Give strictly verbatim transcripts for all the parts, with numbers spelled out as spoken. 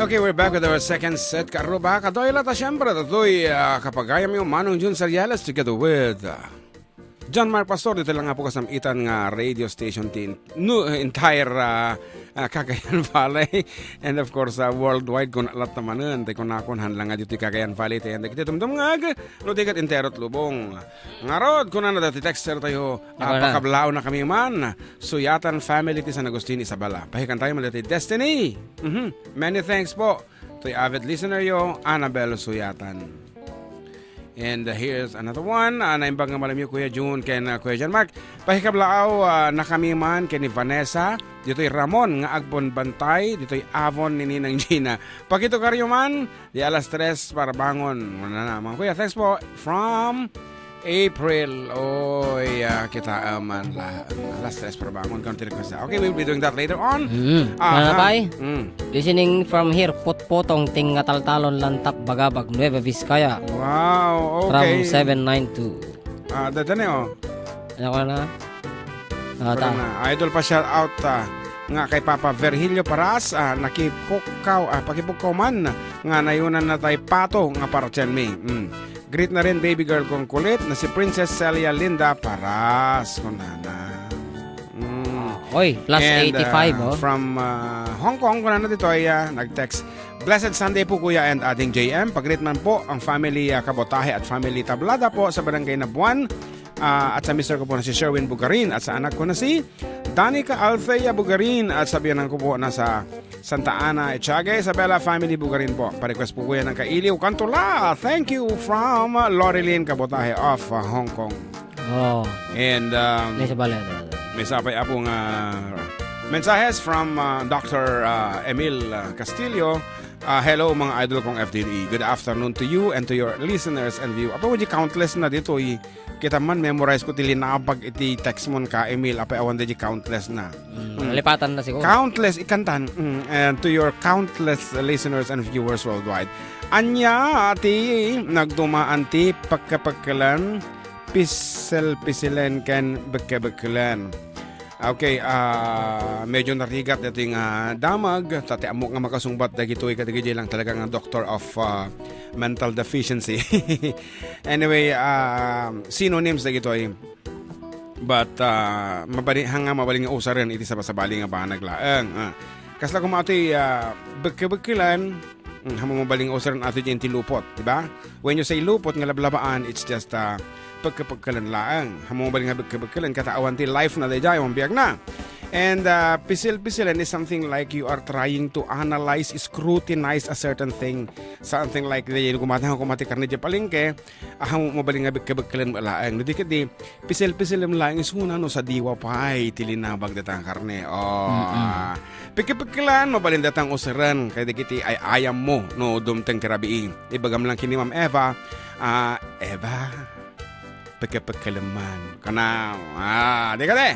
Okay, we're back with our second set. Karuba, kaduay la ta, siyempre, datoy, ah, kapagayam yo, Manong Jun Sariales together with, ah, John Mark Pastor, dito lang nga po kasamitan nga radio station tin, no, entire, ah, ah, Cagayan Valley. And of course, ah, worldwide, kun alat tamanen, tay kunakon, han lang nga dito Cagayan Valley, tay, and dagiti tumtumngag, no, di ket entero ti lubong. Ngarud, kunana dati texter tayo, ah, Ako na. Pakablaaw na kami man. Suyatan family ti San Agustin, Isabela. Pahikan tayo man dati Destiny. Mhm. Many thanks po. Toy avid listener yo, Annabel Suyatan. And, uh, here's another one. Ah, naimbag nga malam yo, Kuya Jun, ken, ah, Kuya John Mark. Pahikablaaw, ah, na kami man ken ni Vanessa. Ditoy Ramon nga agbonbantay. Ditoy Avon ni Ninang Gina. Pakitukaryo man. Di alas tres para bangon. Wala na, mga kuya. Thanks po. From April. Oy, ah, kita, ah, man la. Alas tres para bangon. Kung request na. Okay, we'll be doing that later on. Mm. Aha. Manapay? Mm. Listening from here, Putputong, Tingataltalon, Lantap, Bagabag, Nueva Vizcaya. Wow, okay. From seven nine two. Ah, dada na, oh. Ano ka na? Ah, Wala ta. Na. Idol pa, shout out, ah, nga kay Papa Virgilio Paras, ah, nakipukkaw, ah, pakipukkaw man nga nayunan na tay pato nga para tiyan mi. Mm. Greet na rin baby girl kong kulit na si Princess Celia Linda Paras. Kunana. Mm. Oy, plus And, eighty-five, ah, oh. From, ah, Hong Kong, kunana ditoy, ah, nag-text. Blessed Sunday po, Kuya and Ading J M. Pag-greet man po ang family, ah, Kabotahe at family Tablada po sa Barangay Nabuan. Ah, at sa mister ko po na si Sherwin Bugarin at sa anak ko na si Danica Althea Bugarin at sa biyanan ko po na sa Santa Ana, Etiaga, Isabela family Bugarin po. Pa-request po, Kuya, ng Kailiw Kantola. Thank you from, ah, Lorilyn Kabotahe of, ah, Hong Kong. Oh. And, um, May sabali, ano, ano. May sapay apo nga mensahes from, uh, Doctor, uh, Emil, uh, Castillo. Uh, hello, mga idol kong F D D E. Good afternoon to you and to your listeners and view. Apo, di countless na dito, eh. Kita man, memorize ko ti linabag iti text mo ka, Emil. Apay, awan di countless na. Mm, Mm. nalipatan na siguro. Countless, ikantan. Mm, and to your countless listeners and viewers worldwide. Ania, ati, nagdumaan ti pagkapagkalan, pisel-piselen ken bekke-bekkelen. Okay, ah, medyo narigat dati nga damag, ta ti ammok nga makasungbat dagitoy kadagiti lang talaga nga doctor of, ah, mental deficiency. Anyway, ah, synonyms dagitoy. But, ah, mabali-, hanga mabalin nga usaren iti sabasabali nga banag laeng. Ah. Kasla koma atoy, ah, bekke-bekkelan, mm, hamo mabalin nga usaren ato diay ti lupot, di ba? When you say lupot nga lablabaan, it's just, ah, pagkapagkalan laeng. Hamo mabalin nga pagkapagkalan, kataawan ti life na daydiay, ang biag na. And, ah, pisil-pisilan is something like you are trying to analyze, scrutinize a certain thing, something like that. Yung kumatang, kumati karne di palengke, ah, hamo mabalin nga pagkapagkalan laeng. No, di ket di, pisil-pisilem laeng isuna no sadiwa pay ti linabag datang karne. Oh, Mm-mm. ah, pikipiklan, mabalin datang useren, kay dagiti ay-ayam mo, no, dumteng ti rabii. Ibagam lang kini Ma'am Eva, ah, Eva, pikipiklan man. Kana, ah, di ka de.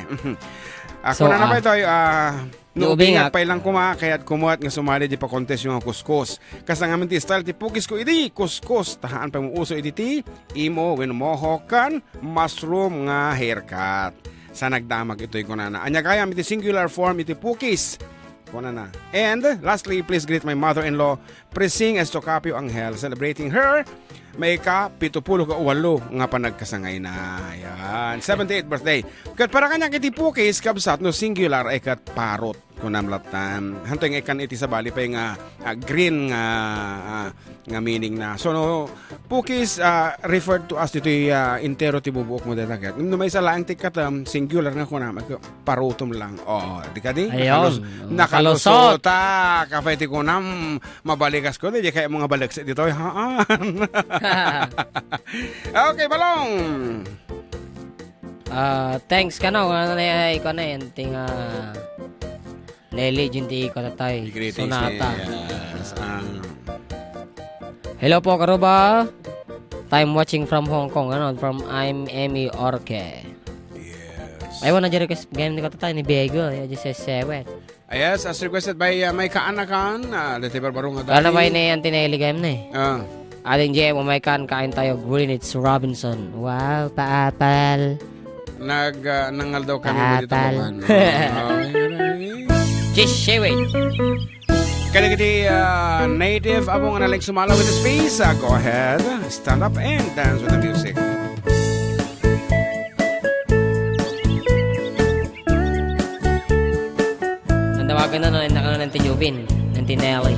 Ako So, na na ah, ba ito, ah, No, Di ubingak. Ubingak pay lang koma, kayat kumot nga sumali di pakontes nga kuskus. Kasla ngamin ti style ti pukis ko idi kuskus, ta haan pay mo uso idi ti emo wenno mohawk ken mushroom nga haircut. Sa nagdamag itoy kunana. Ania gayam iti singular form iti pukis. Kunana. And lastly, please greet my mother-in-law, Prising Estocapio Angel, celebrating her maika pitupulo ka uwalo nga panagkasangayna. Yan, seventy-eighth birthday. Ket para kaniak iti pukis, kabsat, no singular ay ket parot. Kunam latta. Hantoy nga ikkan iti sabali pay nga, ah, green nga, ah, nga meaning na. So, no, pukis, ah, referred to as ditoy, ah, entero ti bubuok mo dayta ket. No maysa laeng ti ikkatem, singular nga kunam, ket parutom lang. Oh, di kadi? Ayun. Nakalusot. Nakalusot. Apay ti kunam, mabalikas ko, di kaya mga baliksit ditoy, haan. Okay, Balong. Ah, thanks kano, nga na, ikaw na yan, ting, ah, Nelly, Jin, ti ikaw tatay. Greetings Sonata. Ni, yes, ah. Hello po, Karuba. Time watching from Hong Kong, ano, from I'm Emmy Orke. Yes. Ay, wala, Jerry, kas-, game ni katatay, ni Bego, ay, just say, seven. Ah, yes, as requested by, uh, my kaanakan, uh, dati barbaro nga Ano dati. Ba ini ang tinahiligayam na eh? Ah. Aling J M, umay kan, kain tayo, Greenwich Robinson. Wow, paapal. Nag, uh, nangal daw kami mo dito Paapal. Kapan. Ah, yun, yun. Just say it. Kadagiti, ah, native a bungana like sumala with the space, ah, go ahead, stand up and dance with the music. Ang tawagan na, no, ang tawagan na ti Jubin, ng ti Nelly.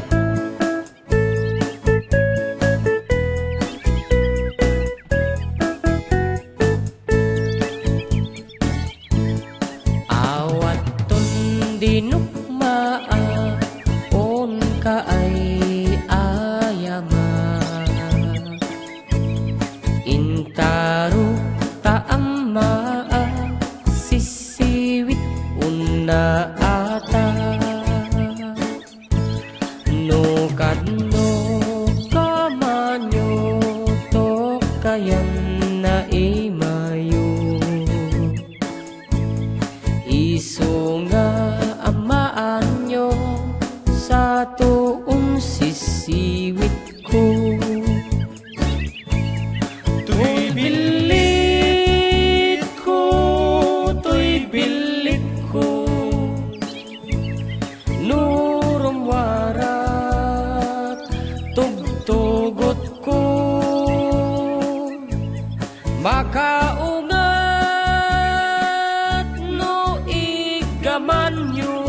Awaton di nukmaa, on kaay ayama. Intarok ta ammaa, sisiwit unna ata. No kadno kamanyo, tokayan na imayo. Isu nga amaanyo, sato un sisiwitko. Toy billitko, toy billitko. No rummuarak, tugtugotko. Makaunget no igamanyo,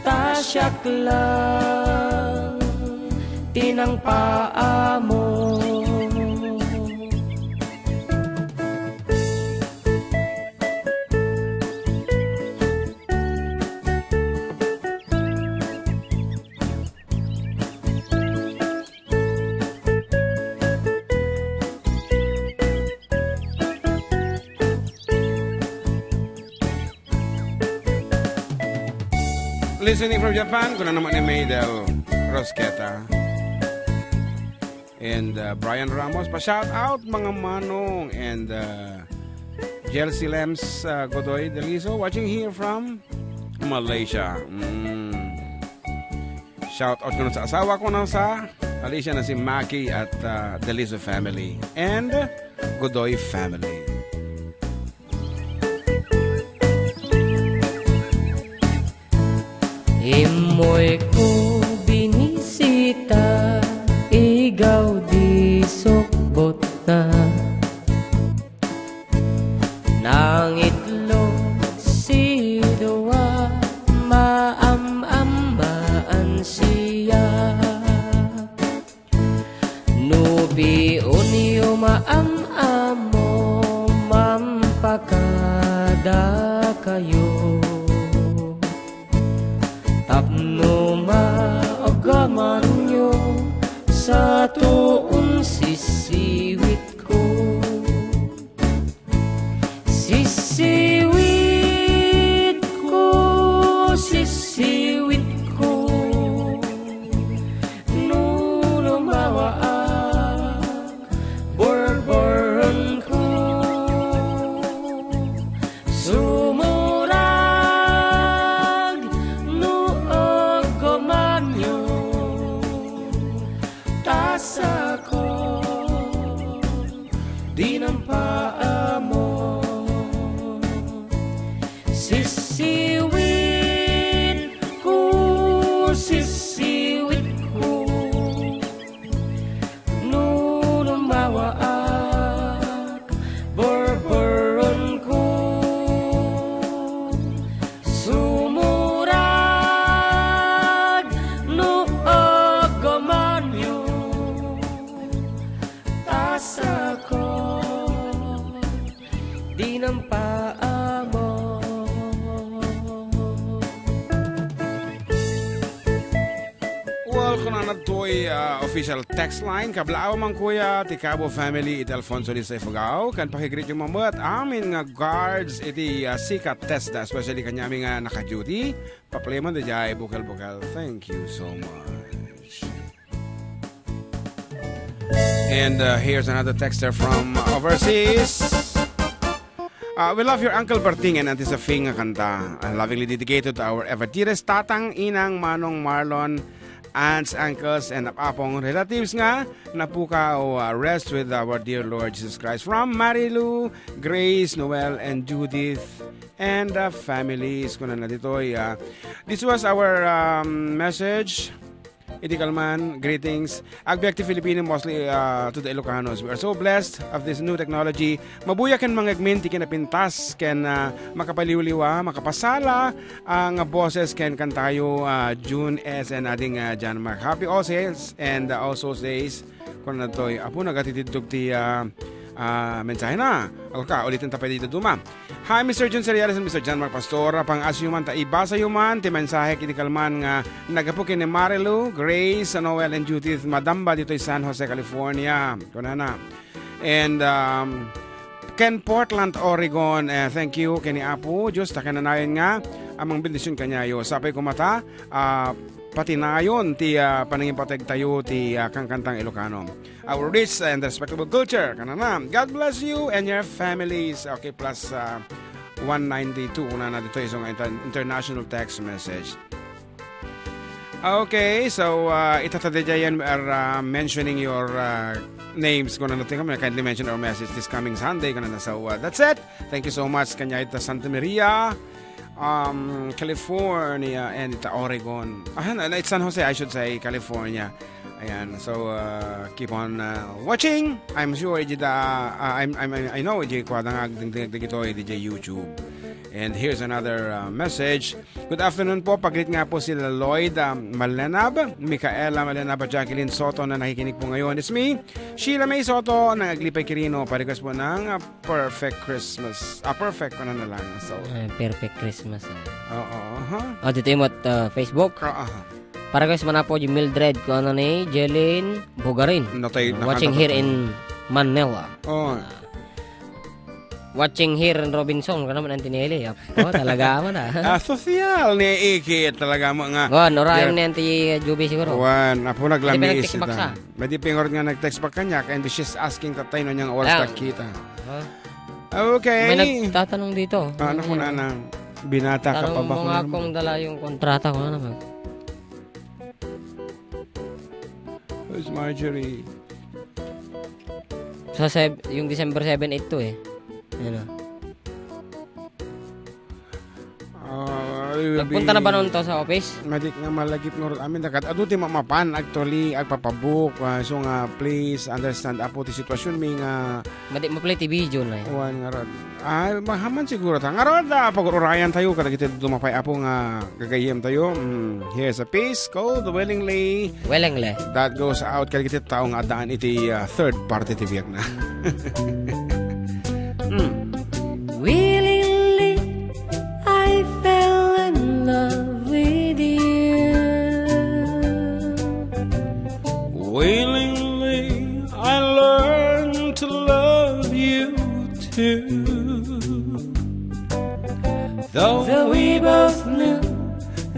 ta siak lang ti nangpaamo. Listening from Japan, kuna naman ni Maydel Rosqueta and, uh, Brian Ramos. Pa-shout out, mga manong, and, uh, Jelsi Lems, uh, Godoy Deliso, watching here from Malaysia. Mm. Shout out kuno sa asawa kuno sa Malaysia na si Maki at, uh, Deliso family and Godoy family. Immoyko binisita, igaw di sukbotna. Nangitlog sidua, maam-ammaan siak. No piunyo maam-ammo, mampakadakayo. Tapno maagamanyo, sato un sisiwitko. Sisiwitko, sisiwitko, no lumawaak, borborenko. Sumurag no agamanyo, ta siak di nangpaamo. Sisiwitko, sisiwitko, no lumawaak, borborenko. Sumurag no agamanyo, ta siak di nangpaamo. Well, kunana toy, ah, official text line. Kablaaw man, kuya, ti Cabo family iti Alfonso Lisa Ifugao. Ken pakigreet yo met amin nga guards iti, ah, sikat TESDA, especially kaniami nga naka-duty. Paplay man daydiay bukel-bukel. Thank you so much. And, uh, here's another texter from overseas. Uh, we love your Uncle Berting and Auntie Sophie nga kanta. Uh, lovingly dedicated to our Evadiris, Tatang, Inang, Manong, Marlon, aunts, uncles, and apapong relatives nga napukaw, uh, rest with our dear Lord Jesus Christ. From Marilu, Grace, Noel, and Judith, and, uh, families. Kunana ditoy, uh, this was our, um, message. Iti kalman, greetings. Agbiag ti Filipino, mostly, uh, to the Ilocanos. We are so blessed of this new technology. Mabuya ken mangegmin ti kinapintas ken, uh, makapaliwliwa, makapasala, ah, nga boses ken kantayo, ah, June S and ading, ah, John Mark. Happy all sales and, ah, also says, kunana ditoy, apo, nagatitiddog ti, ah, ah, mensahena. Ako ka, ulitin ta pwede ito duma. Hi, Mister Jun Seriales and Mister John Mark Pastor. Pang-asyo man ta ibasayo man ti mensahe iti kalman nga nagapu ken ni Marilu, Grace, Noel, and Judith Madamba ditoy San Jose, California. Kunana. And, um, ken Portland, Oregon, eh, thank you ken ni Apo Dios ta kananayon nga amang bendision kaniayo. Sapay koma ta, ah, patinayon ti, ah, panangipateg tayo ti, ah, kankantang Ilocano. Our rich and respectable culture, kanana. God bless you and your families. Okay, plus, ah, one ninety-two, una na dito, isang inter-, international text message. Okay, so, uh, itata diay yan, we are, uh, mentioning your, uh, names. Kung ano tingnan mo, kindly mention our message this coming Sunday. Kung ano, so, uh, that's it. Thank you so much. Kanya ita Santa Maria, um, California, and ita Oregon. Ah, no, no, it's San Jose, I should say, California. Ayan, so, uh, keep on, uh, watching. I'm sure, iti da, uh, I'm, I'm, I know, iti kuwada nga agdingding dagitoy, iti YouTube. And here's another, uh, message. Good afternoon po. Pag-greet nga po sila Lloyd, um, Malenab, Micaela Malenab, at Jacqueline Soto na nakikinig po ngayon. It's me, Sheila May Soto, ng Aglipay Quirino. Pa-request po ng, uh, Perfect Christmas. Ah, perfect ko na na lang. So, Ah, perfect Christmas, ah. Oo, ha? Oh, dito yung, uh, Facebook. Oo, ha. Para guys, manapo yung Mildred, kung ano ni Jeline Bugarin. Natay, Watching here in Manila. Oh. Watching here in Robinson, ka naman, Auntie Nelly. Oh, talaga mo na. Ah, sosyal ni Iki, talaga mo nga. Wan, orayan ni Auntie Juby siguro. Wan, apo naglami. Pwede nag-text back sa. Madi pingor nga nag-text back kanya, and she's asking tatay no niyang oras. Ah. Nagkita. Huh? Okay. May nagtatanong dito. Ah, ano kung nanang binata ka pa ba? Tanong mo nga kung dala yung kontrata ko, ano naman? Who's Marjorie? Sa sev-, yung December seven, eight to eh. Ayun, oh. Ah, I will Nagpunta na ba be noon to sa office? Madik nga malagip ngarud amin. Dakat adu ti mamapan, actually, agpapabuk. Ah, so nga, please understand, apo, ti sitwasyon mi nga Madi mo play ti video na yun. Wan ngarud. Ah, mahaman siguro ta. Ngarud, ah, pag-urayan tayo, kadagiti dumapay, apo, nga gagayyem tayo. Mm, here's a piece called Willingly. Willingly. That goes out kadagiti tao nga addaan iti, ah, third party ti biagna. Mm. Willingly, I fell in love with you. Willingly, I learned to love you too. Though we both knew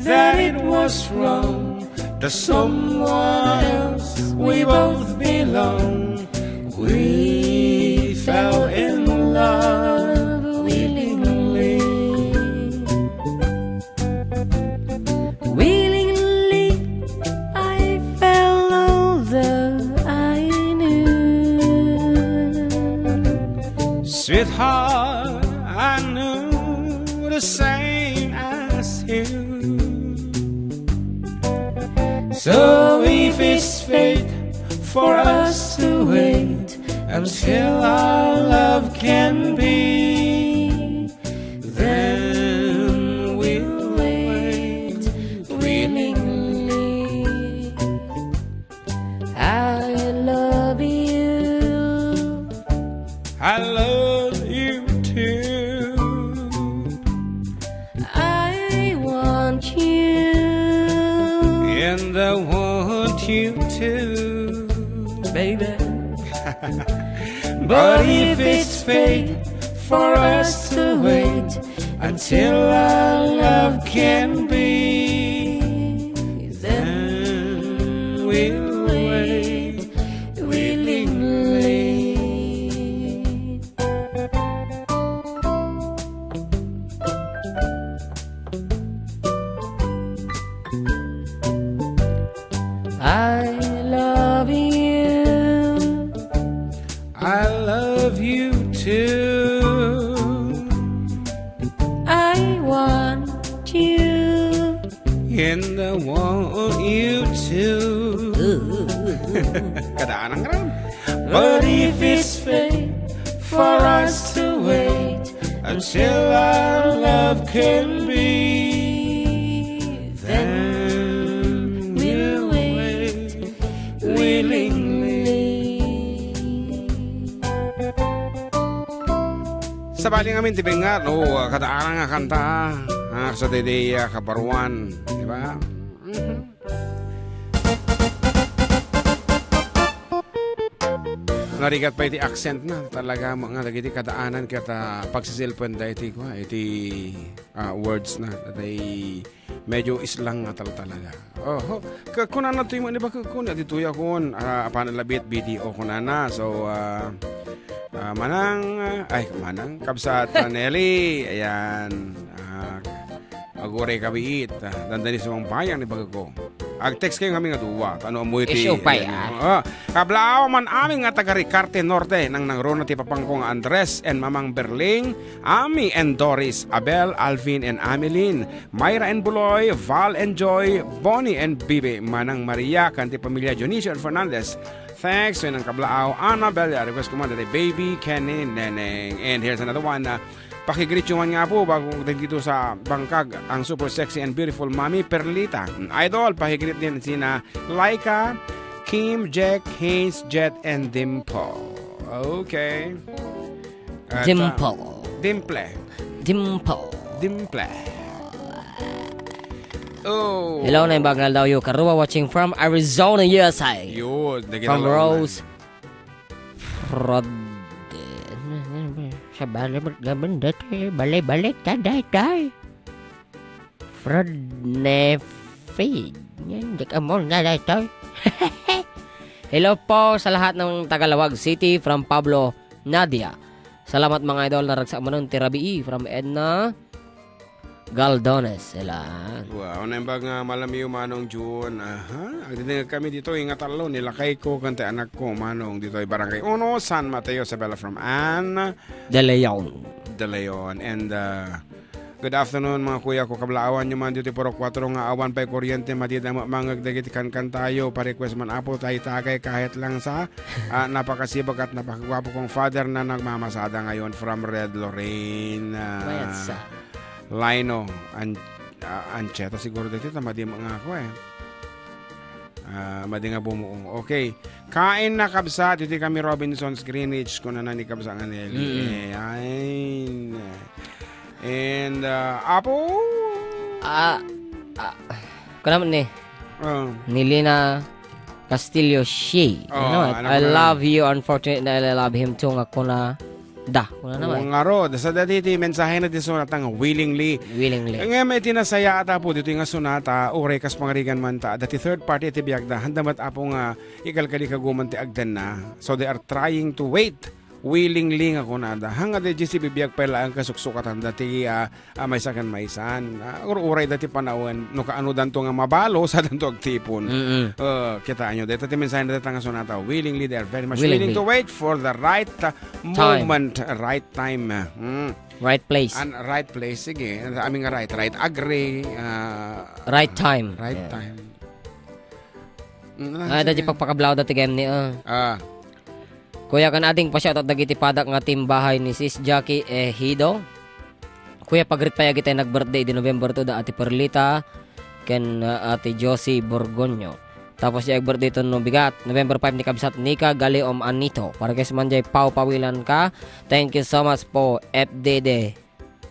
that it was wrong, there's someone else we both belong. We fell in love willingly. Willingly, I fell all that I knew. Sweetheart, I knew the same as you. So if it's fate for us to wait until our love can be, then we'll wait willingly. I love you. I love you too. I want you. And I want you too, baby. But if it's fate for us to wait until our love can be, then we'll wait willingly. love you too. I want you. And I want you too. Kada anang ram. But if it's fate for us to wait until our love can be, then we'll wait willingly. Sabali ngamin ti bengat, o, kada anang nga kanta, ah, sa daydiay, ah, kabaruan, di ba? Mhm. Narigat pay ti accent na, talaga, mga dagiti kadaanan ket, ah, pagsisilpen da iti, kua, iti, ah, words na, tay medyo islang nga tal-, talaga. Oho. Ka-, kunana toy man iba, ka-, kuna ditoy akon, ah, apan labit B T O kunana. So, ah, ah, manang, ah, ay, manang, kabsat, ah, Nelly, ayan, ah, aguray kabiit, ah, dandani sumangbayang ni bagko. Ag-text kayo kami nga duwa, tano amoy ti, Isu pay, ayan, ah. Ah, kablaaw man amin nga taga Ricarte Norte, nang nangruna ti papangko nga Andres and Mamang Berling, Ami and Doris, Abel, Alvin and Ameline, Myra and Buloy, Val and Joy, Bonnie and Bibi, Manang Maria, kanti pamilya Dionisio and Fernandez. Thanks, so nang kablaaw, Annabel, ya, request ko man, dati Baby, Kenny, Neneng. And here's another one, uh, pakigreet man nga po, bago dito sa bangkag, ang super sexy and beautiful Mami Perlita. Mm, idol, pakigreet din sina Laika, Kim, Jack, Haynes, Jet, and Dimple. Okay. At, ah, Dimple. Dimple. Dimple. Dimple. Oh. Hello, Naimbag nga aldaw, yo. Karua watching from Arizona, U S A. Yun, dagiti From lawanan. Rose Frode. Sa bale, gaman dati, bale-bale, ta, daytoy. Fred Nefid. Yan, di ka mo na daytoy. Hello po sa lahat ng Tagalawag City from Pablo Nadia. Salamat, mga idol, naragsak manen ti rabii from Edna Galdones. Sila. Wow, naimbag nga malamiw, Manong June. Aha, agdidingag kami ditoy nga tallo, ni lakayko, kanti anakko, Manong, ditoy Barangay Uno, San Mateo, Isabela from Ann De Leon. De Leon. And, uh, good afternoon, mga kuya ko. Kablaawan nyo man dito puro kuwatro nga awan pay kuryente, madida mamangag dagiti kankantayo. Pa-request man, Apo, tayo tagay kahit lang sa, ah, napakasibag at napakagwapo kong father na nagmamasada ngayon from Red Lorraine, ah, Mayat sa. Lino, An-, ah, Ancheta siguro dito, ta madi nga ako eh. Ah, madi nga bumuong. Okay. Kain na, kabsat. Iti kami Robinson's Greenwich. Kunana ni kabsat nga Nelly. Mm. Eh, ay. And, uh, Apo? Ah, ah, kunam ni, Oh. ni Lina Castillo Shea. Oh, Ano, ano I ka na? love you, unfortunately, I love him too, nga kuna da. Kuna naman. Oo nga ro, sa dati ti mensahe na ti sunat nga willingly. Willingly. Nga may tinasaya ata po dito nga sunata, uray kas pangarigan man ta, dati third party ti biag da, handa mat apo nga ikalkali kaguman ti agdan na. So they are trying to wait willingly nga kunada. Hanga di si bibiyag pay laeng kasuksukatan dati, ah, ah, maysa ken maysan. Ah, ur-uray dati panawen. No kaano danto nga mabalo, sa danto agtipon. Mm-mm. Ah, kitaan nyo. Dito ti mensahe na dito nga sunata. Willingly, they are very much Willingly. willing to wait for the right, ah, Time. moment, right time. Mm. Right place. And right place, sige. Ano amin nga right? Right agree, ah, Right time. right Yeah. time. Mm, Ah, sige. dati pagpakablaw dati game ni, ah. Ah. Kuya, kan ading pa-shoutout dagiti padak nga team bahay ni Sis Jackie Ejido. Kuya, pagrit pay agitay nag-birthday di November two da Ate Perlita ken, ah, Ate Josie Borgonio. Tapos, di ag-birthday to no bigat, November five ni kabsat Nika Galeom Anito. Para kay man jay pawpawilan ka. Thank you so much po, F D D.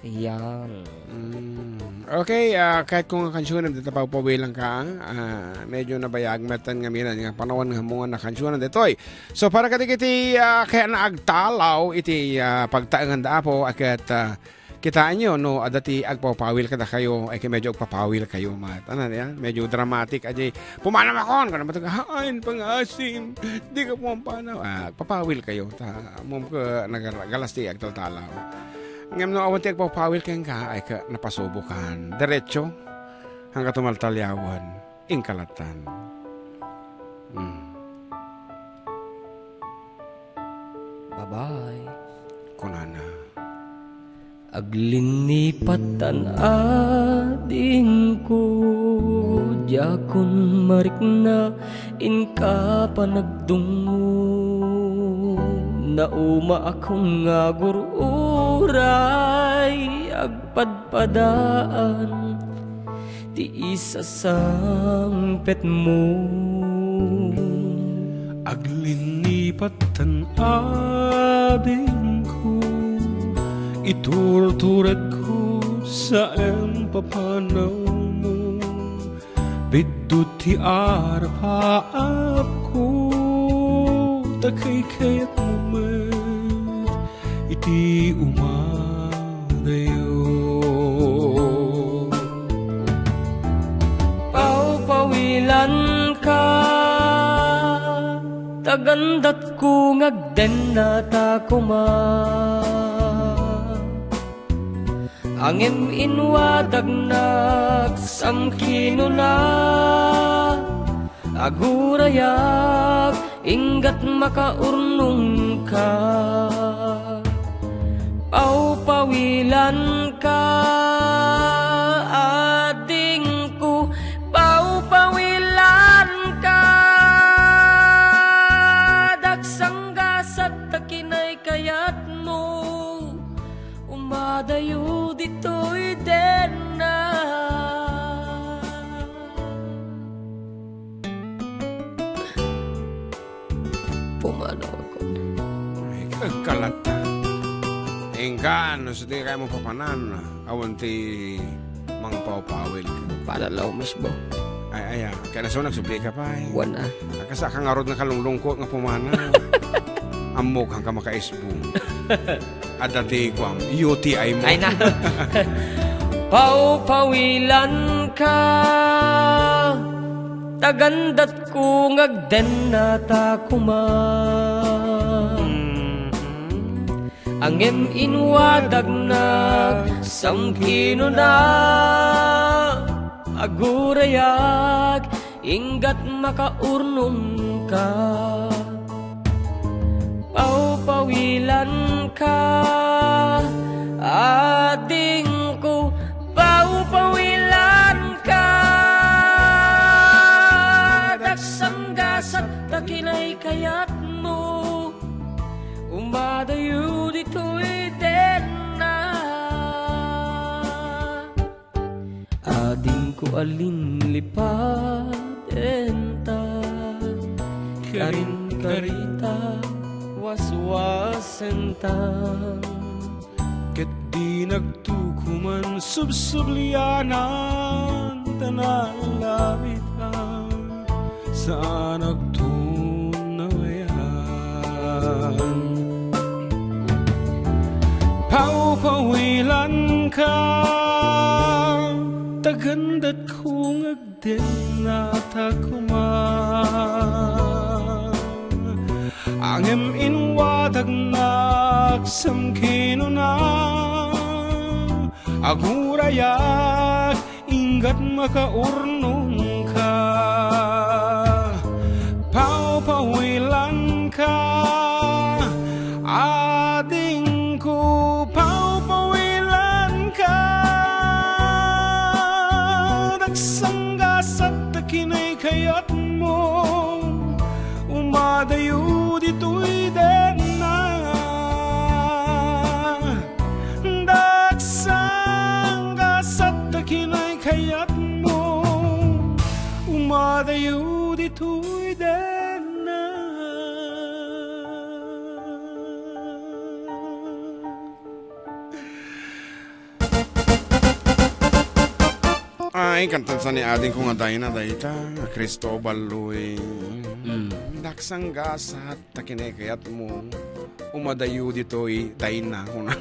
Yan. Mm. Okay, ah, kahit kung ang kansyunan, dito pawpawilan ka, ah, medyo nabayag, matan nga minan, nga panawan nga mungan na kansyunan, ditoy. So, para kadagiti, ah, kaya na agtalaw, iti, ah, pagtaengan da Apo, akat, ah, kitaan nyo, no, adda ti agpawpawil kada kayo, ay kay medyo agpapawil kayo, mat. Ano yan? Medyo dramatic, ajay, "Pumanamakon!" Kana matag, "Hain, pangasim! Di ka pumapanaw!" Ah, agpapawil kayo. Ta, mum ka, nagara-, galas ti agtaltalaw. Ngem no, awan ti agpapawil kenka, ay ka, napasubukan. Diretso, hangga tumaltalyawan, inkalatan. Hmm. Bye-bye. Kunana. Aglinnipat tan adingko, diakon marikna inka panagdungngo. Naumaakon nga agur-uray, agpadpadaan ti isasangpetmo. Aglinnipat tan adingko, iturturedko sa impapanawmo. Biddut ti arpaapko, ta kaykayatmo met iti umadayo. Pawpawilanka, tagandatko nga agdennata koma. Ngem inwadagnak samkinuna, agurayak, inggat makaurnongka. Pawpawilanka, adingko, pawpawilanka. Daksanggasat ta kinaykayatmo, umadayo ditoy denna. Pumanawakon. Ay, kagkalatta. Inka, no, sa di kayo mapapanan, awan ti mangpawpawil. Para law, mas bo. Ay, ay, ah. Kaya na so, nagsuplika pa, eh. Buwan, ah. Nakasa ka nga rod nga kalunglungko nga pumanaw. Ammok, ang ka makaisbo. Adda ti kuam, U T I mo. Ay na. Pawpawilanka, tagandatko nga agdennata koma. Mhm. Ngem inwadagnak samkinuna, agurayak, inggat makaurnongka. Pawpawilanka, adingko, pawpawilanka. Daksanggasat ta kinaykayatmo, umadayo ditoy denna. Adingko a linlipaden ta, karinkarita, waswasen ta. Ket dinakto koman subsublianan ta nalabit a saanakton nawayan. Pawpawilanka, tagandatko nga agdennata koma. Ngem inwadagnak samkinuna, agurayak, inggat makaurnongka. Pawpawilanka, adingko, pawpawilanka. Daksanggasat ta kinaykayatmo, umadayo ditoy denna. Daksanggasat ta kinaykayatmo, umadayo ditoy denna. Ay, kantad sa ni adingko nga dayna dayta, Cristobal Loy. Mm. Daksanggasat ta kinaykayatmo, umadayo ditoy dayna, kuna.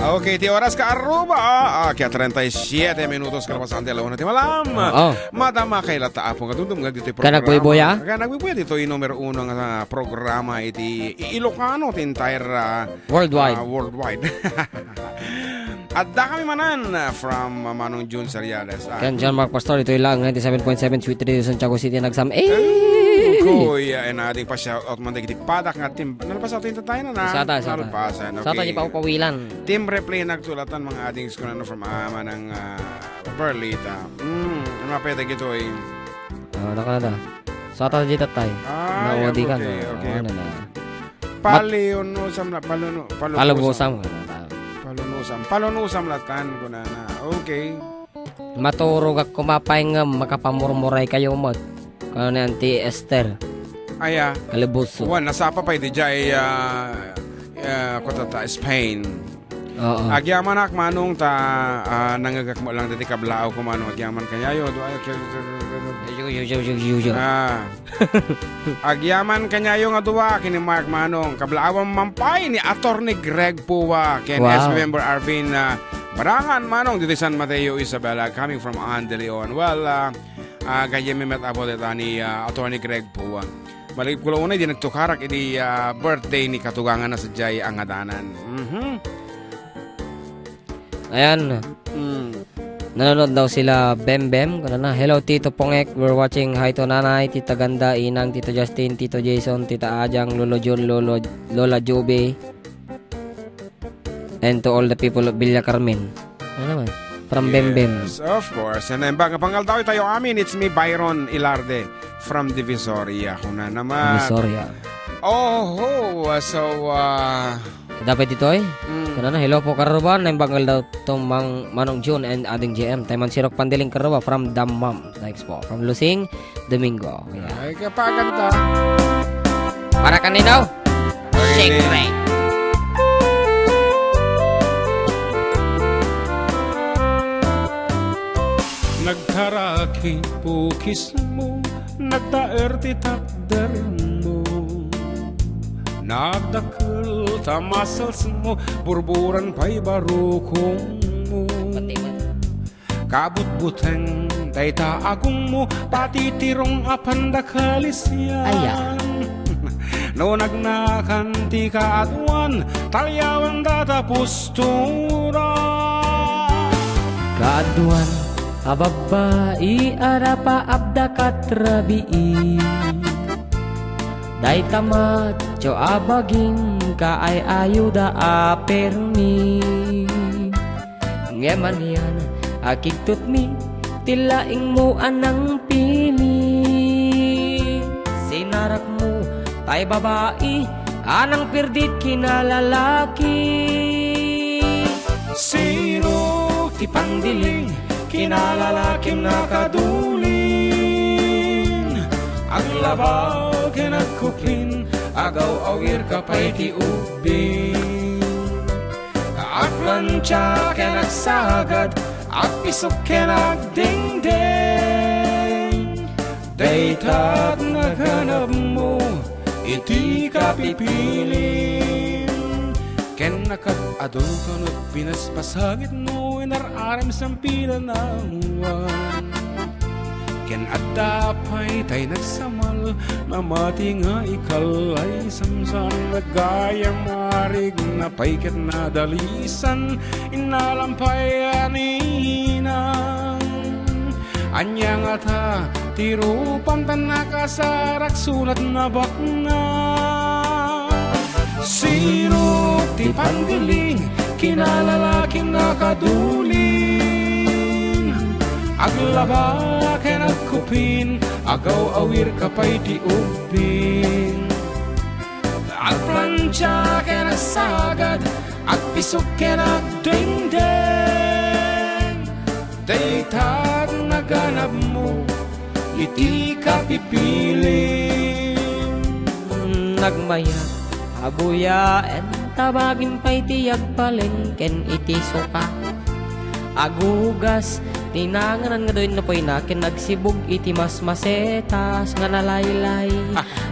Okay, ti oras ka Aruba, ah, kaya treinta y siete minutos kalpasan ti ala una ti malam. Oo. Madama kay lata apo nga dumdumngeg ditoy programa. Ka nagbuybuya? Ka nagbuybuya ditoy numero uno nga programa iti Ilocano ti entire, ah, Worldwide. Ah, worldwide. Adda kami manen, ah, from, ah, Manong Jun Seriales, ah. Ken John Mark Pastor, itoy lang, ninety-seven point seven Sweet Radio, Santiago City, nagsam-, eh, Koy, ah, and ading pa-shoutout man dagiti padak nga team. Nalpasan tayo na, na. Sata, sata. Nalpasan, Sata okay. Di pa upawilan. Team Replay nagtulatan, mga ading, kunana, from, ah, Manang, ah, Perlita. Mm, ano pa dagitoy? Ah, naka na. Sata di tatay. Ah, Naudi ka, okay, no? Okay. Ano na? Palunusam la, palunu-, palunusam. Palunusam. Palunusam. Palunusam latan, kunana. Okay. Maturogak koma pay ngem makapamurmuray kayo met. Kano ni Auntie Esther? Aya. Kalibuso. Wan, nasapa pay di jay, ah, ah, kutata, Spain. Oo. Agyamanak, Manong, ta, ah, nangegak mo lang diti kablaaw ko, Manong. Agyaman kanyayo. Dua, Yo, yo, yo, yo, yo, yo. Ah. Agyaman kanyayo nga dua, ken ni Mark, Manong. Kablaawan man pay ni Attorney Greg Pua, ken Wow. S B member Arvin, ah, Barangan, Manong, dito San Mateo, Isabela, coming from Ann de Leon. Well, ah, ah, gayyem met a po dita ni, ah, Attorney Greg Pua. Malagip ko la unay, di nagtukarak idi, ah, birthday ni katuganganna sadiay a ngadanan. Mhm. Ayan. Mm. Nanonood daw sila Bem Bem. Kunana, "Hello, Tito Pongek. We're watching. Hi to Nanay, Tita Ganda, Inang, Tito Justin, Tito Jason, Tita Ajang, Lolo Jun, Lolo, Lola Juby, and to all the people of Villa Carmen." Ano naman? From Bem Bem. Yes, of course. And then, baga pangal daw tayo amin, it's me, Byron Ilarde, from Divisoria. Kuna naman. Divisoria. Oho, so, ah, Dapat ditoy? Mm. Kunana, "Hello po, Karuban. Naimbag nga aldaw to Mang, Manong June and Ading J M. Tayo man sirok Pandiling Karuba from Damam." Thanks po. From Lusing, Domingo. Yeah. Ay, kapaganta. Para kanino? Ay, Secret. Nagtaraki pukismo, nagtaer ti takdermo. Nagdakkel ta muscles mo, burburan pay barukongmo. Pati man. Kabutbuteng dayta agongmo, pati ti rong a pandakalisyan. Aya. No nagnakan ti kaaduan, talyawan data postura. Kaaduan a babbai a napaabda kat rabii. Dayta macho a baging kaay-ayuda a permi. Ngem anian a kigtutmi ti laingmo a nangpili. Sinarakmo tay babai a nangpirdit kinalalaki. Sirok ti pandiling kinalalakim nakadulin. Aglaba ken agkupin, agaw-awir ka pay ti ubbing. Agplancha ken agsagad, agpisok ken agdengdeng. Dayta naganabmo iti kapipilim. Ken nakad-adu ka no pinaspasagit no inar-aram sampilan a uwan. Ken adda pay tay nagsamal, namati nga ikallay samsam, naggayam arigna pay ket nadalisan, innalam pay a ninang. Ania ngata ti rupam tan nakasarak sunat nabaknang? Sirok ti pandiling, kinalalakim nakadulin. Aglaba ken agkupin, agaw-awir ka pay ti ubbing. Agplancha ken agsagad, agpisok ken agdengdeng. Dayta naganabmo iti kapipilim. Nagmayat a buyaen, tabagin pay ti agpalengken iti soka. Agugas ti nanganan nga doy napuyna ken agsibug iti masmasetas nga nalaylay.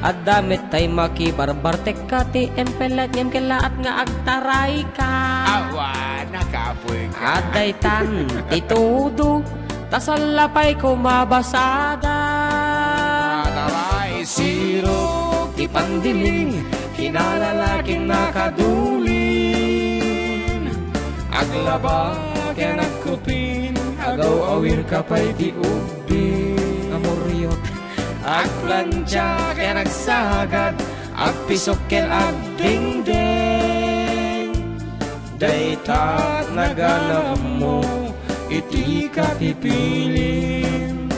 Adda met tay makibarbartekka ti empelet ngem kellaat nga agtarayka. Awa, nakapoy ka. Adda itan ti tudo, ta salla pay koma basada. Ataray, sirok ti pandiling, kinalalakin nakadulin. Aglaba ken agkupin, agaw-awir ka pay ti ubbing. Amor yun. Agplancha ken agsagad, agpisok ken agdingding. Dayta naganabmo iti kapipilim.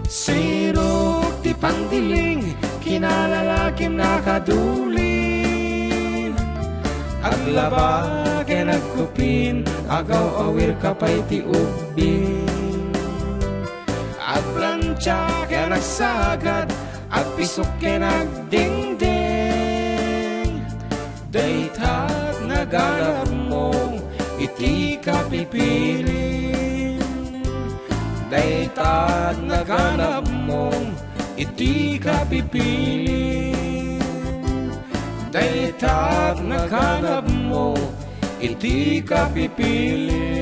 Sirok ti pandiling, kinalalakim nakaduling. Aglaba ken agkupin, agaw-awir ka pay ti ubbing. Agplancha ken agsagad, agpisok ken agdingding. Dayta naganabmo iti kapipilim. Dayta naganabmo iti kapipilim. Dayta naganabmo iti kapipilim.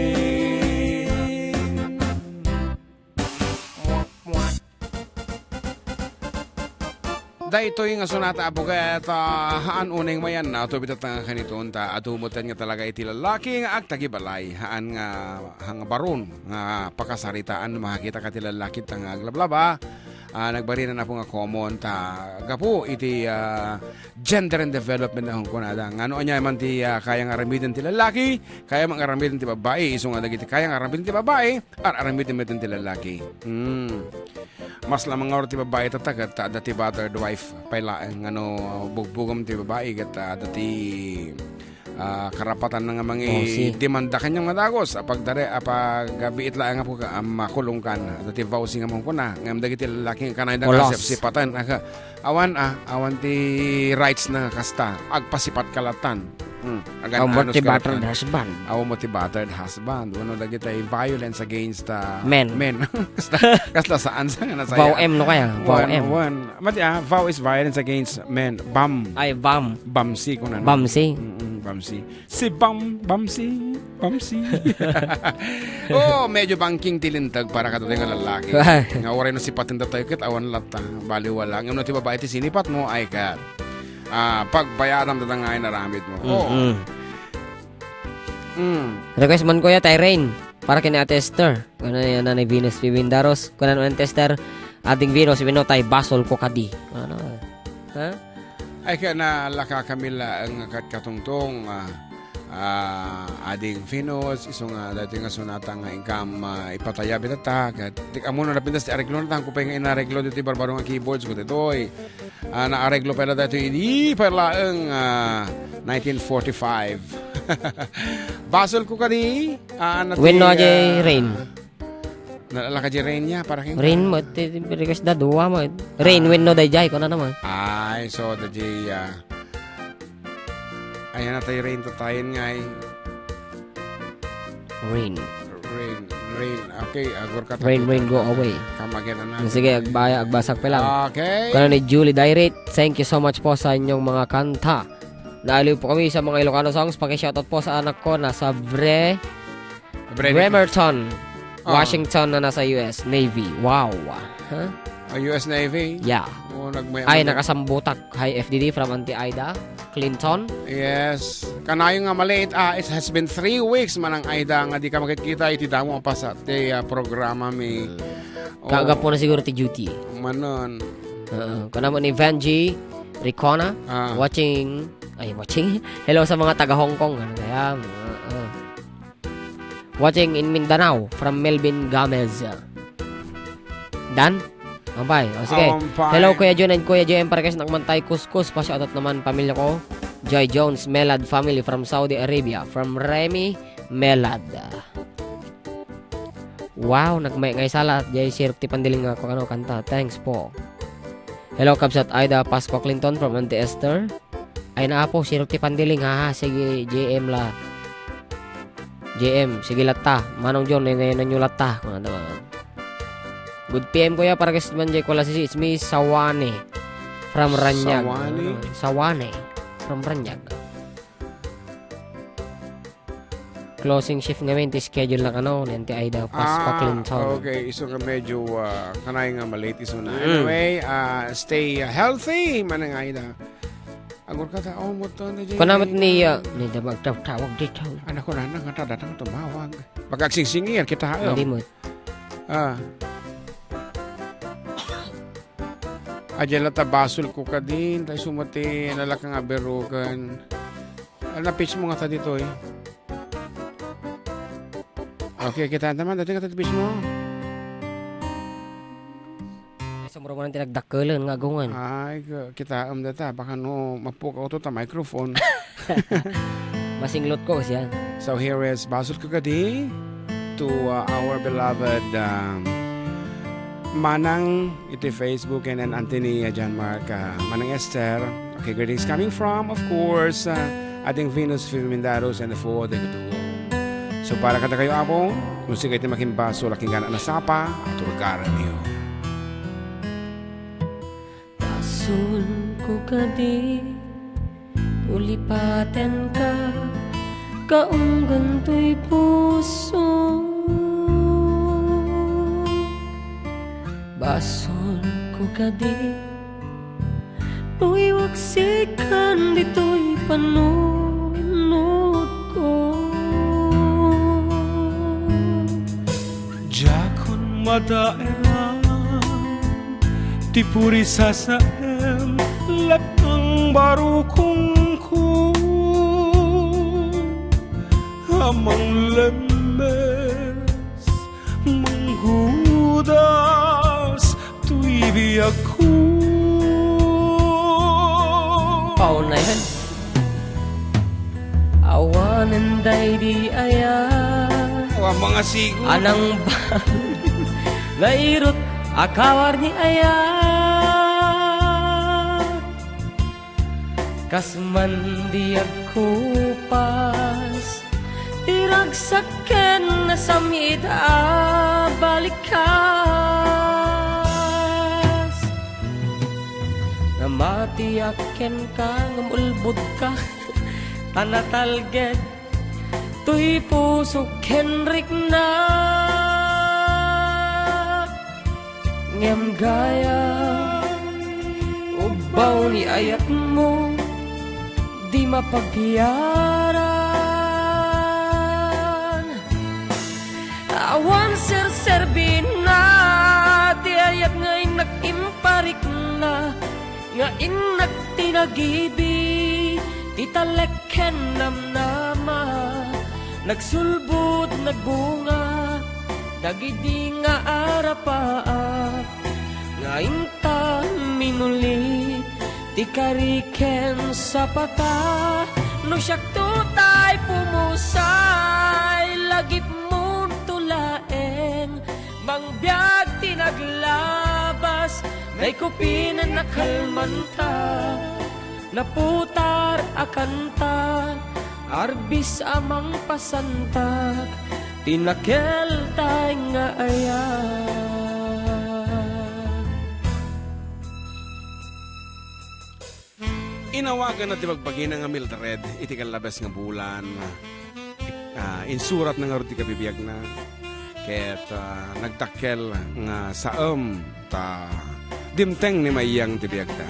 Daytoy nga sonata, apo, ket, ah, haan unay mayan na, tubid at nga kaniton, ta adu met nga talaga iti lalaki nga agtagibalay. Haan nga, haan nga baron nga pakasaritaan, makakita ka ti lalaki ta nga aglablaba. Ah, nagbarina na po nga common, ta gapu iti, ah, gender and development na kunada. Ngano ania man ti, ah, kaya nga aramiden ti lalaki, kaya man aramiden ti babai, isu nga dagiti kaya nga aramiden ti babai, ar-aramiden met ti lalaki. Hmm. Mas lamang nga ti babai tatta ket adda ti battered wife pay laeng, ngano bugbugom ti babai ket adda ti, ah, karapatan na nga mangi-, Bossy. Demanda kaniang madagos a pagdare-, a pagbiit laeng a pag-, a makulongkan. Adda ti vowsy nga mangkuna. Ngem dagiti lalaki nga kanayda nga Ulos. Sipsipatan. Aga, awan, ah, awan ti rights na kasta. Agpasipat ka latan. Hmm. Agan-anos ka latta. Awan mo ti battered husband. Awan mo ti battered husband. Wenno dagiti violence against, ah, Men. Men. Kasla, kasla saan sa nga nasaya. Vow M no kaya? Vow M. Wen, wen. Mati, ah, vow is violence against men. Bam. Ay, bam. Bamsi, kunana. Bamsi. Mm-mm, bamsi. Si Bam, Bamsi, Bamsi. Oh, medyo bangking ti linteg para kadagiti nga lalaki. Ay. Nga uray no sipaten datoy ket awan latta. Baliwala. Ngem no ti babai ti sinipatmo, ay ket. Ah, pagbayadam dada nga inaramidmo. Oh. Mm-mm. Mm. Request man, kuya, ti Rain. Para ken ni Ate Esther. Kunana ni Nanay Venus Pibindaros. Kunana ni Ate Esther, "Ading Venus, wenno ti Basolko kadi." Ano? Ha? Ay, kaya nalaka kami laeng nga kat-, katungtong, ah, ah, Ading Venus, isu nga daytoy nga sonata nga inkam, ah, ipatayab itatta, ket ti ammo no napintas ti areglo, natangko pay nga inareglo ditoy barbaro nga keyboards ko ditoy. Ah, naareglo pay la daytoy idi pay laeng, ah, nineteen forty-five. Basolko kadi, ah, ano ti, Wenno ah, diay Rain. Naalaka diay Rain ya, para ken Rain met, ti, ti request da, dua met. Rain, ah, wenno daydiay, kunana met. Ay, so, daydiay, ah, ayan na tayo, Rain, tatayen nga, eh. Rain. Rain, Rain. Okay, agur ka. Rain, tayo, Rain, go away. Come again, ano? Sige, agbaya, agbasak pa lang. Okay. Kuna ni Julie Dairit, "Thank you so much po sa inyong mga kanta. Naaliw po kami sa mga Ilocano songs. Paki-shoutout po sa anak ko na sa Bre-, Bremerton, ah, Washington na nasa U S Navy." Wow. Ha? Ah, U S Navy? Yeah. Oh, nagmay-, ay, nakasambutak. Hi, F D D from Auntie Aida Clinton. Yes. Kanayon nga maliit, ah, it has been three weeks, Manang Aida, nga di ka makikita iti damo a pasa-, ti, ah, programa mi. Hmm. Oh. Kagapu na siguro ti duty. Manon. Oo. Kuna met ni Vanji Ricona, ah, watching, ay, watching. Hello sa mga taga Hong Kong. Ano kaya? Oo. Watching in Mindanao from Melvin Gomez. Dan? Ampay. O, sige. Ampay. Hello, Kuya Jun and Kuya J M. Parkes, nakmantay kuskus. Pa-shoutout naman pamilya ko. Joy Jones, Melad family from Saudi Arabia. From Remy Melad. Wow, nagmay-, ngay sala. Jay Sirok ti pandiling nga, ano, kanta. Thanks po. Hello, Kabsat Aida Pasco Clinton from Auntie Esther. Ay na, apo, sirok ti pandiling, ha, ha, sige, J M la. J M, sige latta. Manong John, nenenenyo latta. Kuna naman. Good P M, kuya, para kay Manjay Kulasisi, it's me, Sawane. From Ranyag. Sawane? Ano? Sawane. From Ranyag. Closing shift ngamin, ti schedule na kano, ni Auntie Aida Pasco Clinton. Ah, okay. Isu nga medyo, ah, kanay nga malate isu na. Mm. Anyway, ah, stay, ah, healthy, Manang Aida. Agur ka ta, oh, mo to, na, Kuna met ni, ah, ni da magtawag dito. Anak ko na, nang ta datang tumawag. Pag agsingsingir, kita, oh. Hindi mo. Ah. Adiay latta basolko kadi, tay sumati, nalaka nga biruken. Napis mo nga ta ditoy. Okay, kita naman, dati nga ta pis mo. Ay, sumro mo nang tinagdakkelen nga agungan. Ay, ka-, kitaem data, baka no, mapukaw to ta microphone. Masinglot ko siya. So here is, basol ko kadi to, uh, our beloved, um, Manang iti Facebook and then Anthony, uh, John Mark, uh, Manang Esther. Okay, greetings coming from, of course, uh, Ading Venus Filmindaros and the four Degduo. So para kada kayo, Apo, kung sige iti makimbasol, aking gana nasapa, at urugaran niyo. Basolko kadi, ulipatenka, kaunggan toy puso. Basolko kadi, no iwaksikan ditoy panunotko. Diakon madaelan ti purisasaem, laeng barukongko a manglemmes, manggudas toy biagko. Paunay, hen. Awanen daydi aya. Awan mga sigo. Anang ba-, nairut a kawar ni aya. Kas man di agkupas, ti ragsak ken nasamit a balikas. Namatiak kenka ngem ulbodka, ta natalged toy pusok ken rikna. Ngem gayam, ubbaw ni ayatmo, di mapagyaran. Awan serserbina ti ayat nga innak imparikna, nga innak tinagibi ti talek ken namnama. Nagsulbod, nagbunga dagidi nga arapaak, nga inta minuli ti kari ken sapata. No siakto tay pumusay, lagipmonto laeng mangbiag ti naglabas, naikupinen a kalmanta. Naputar a kanta, arbis a mangpasantak, ti nakeltay nga ayat. Inawaganna ti bagbagina nga Mildred iti kallabes nga bulan. Ah, insuratna ngarud ti kabibiagna. Ket, ah, nagdakkel nga saem ta dimteng ni Mayang ti biagda.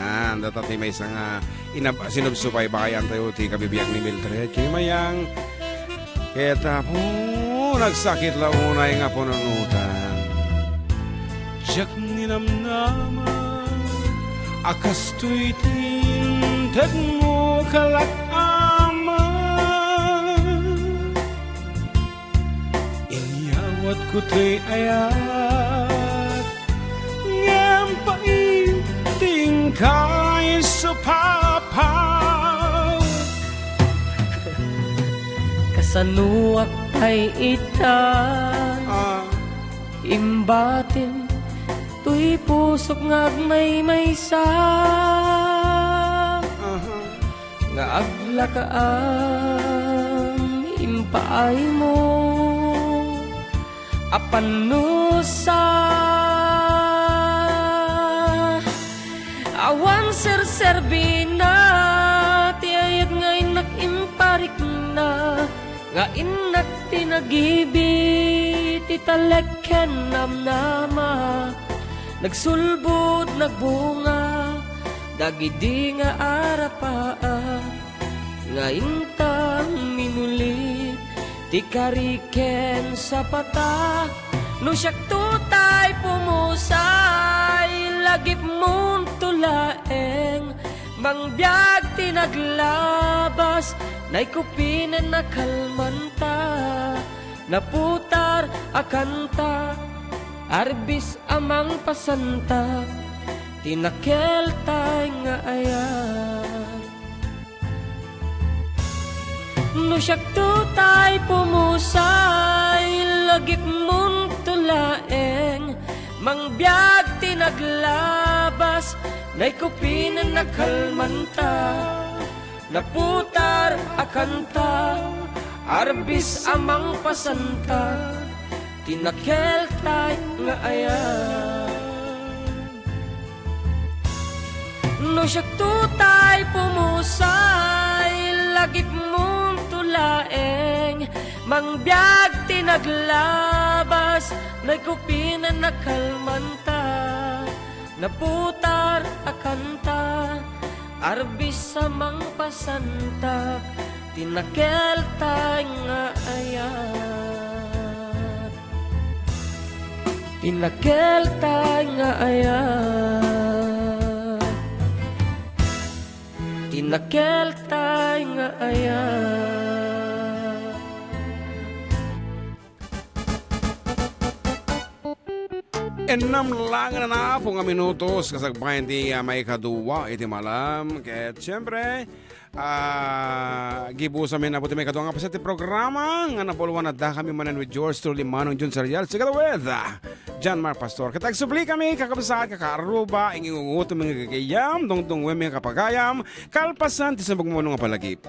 Yan, data ti maysa nga inab-, sinubsubaybayan tayo ti kabibiag ni Mildred. Kini Mayang, ket, ah, oh, nagsakit la unay nga pununutan. Diak ninamnama a kastoy ti integmo kalak, ama. Inyawatko toy ayat, ngem paiting kay supapaw. Kasanoak pay ita? Ah. Imbatim toy pusok nga agmaymaysa. Aha. Nga aglakaam impaaymo a pannusa. Awan serserbina ti ayat nga innak imparikna, nga innak tinagibi ti talek ken namnama. Nagsulbod, nagbunga dagidi nga arapaak, nga inta minuli ti kari ken sapata. No siakto tay pumusay, Lagipmonto laeng, mangbiag ti naglabas, naikupinen a kalmanta, naputar a kanta, arbis a mangpasanta, ti nakeltay nga ayat. No siakto tay pumusay, lagipmonto laeng, mangbiag ti naglabas, naikupinen a kalmanta, naputar a kanta, arbis a mangpasanta, ti nakeltay nga ayat. No siakto tay pumusay, lagipmonto laeng, mangbiag ti naglabas, naikupinen a kalmanta, naputar a kanta, arbis a mangpasanta, ti nakeltay nga ayat. Ti nakeltay nga ayat. Ti nakeltay nga ayat. Ennem laeng a napo nga minutos kasagbayan ti, ah, maikadua iti malam. Ket siyempre, ah, gibusamin a pay ti maikadua nga paset ti programa nga nabaluan a dakami manen with yours truly, Manong Jun Serial, together with, ah, John Mark Pastor. Ket agsubli kami, kakabsat, kakaarruba, ingingungutom nga gagayam, dungdungngoem nga kapagayam, kalpasan ti sumagmamano nga palagip.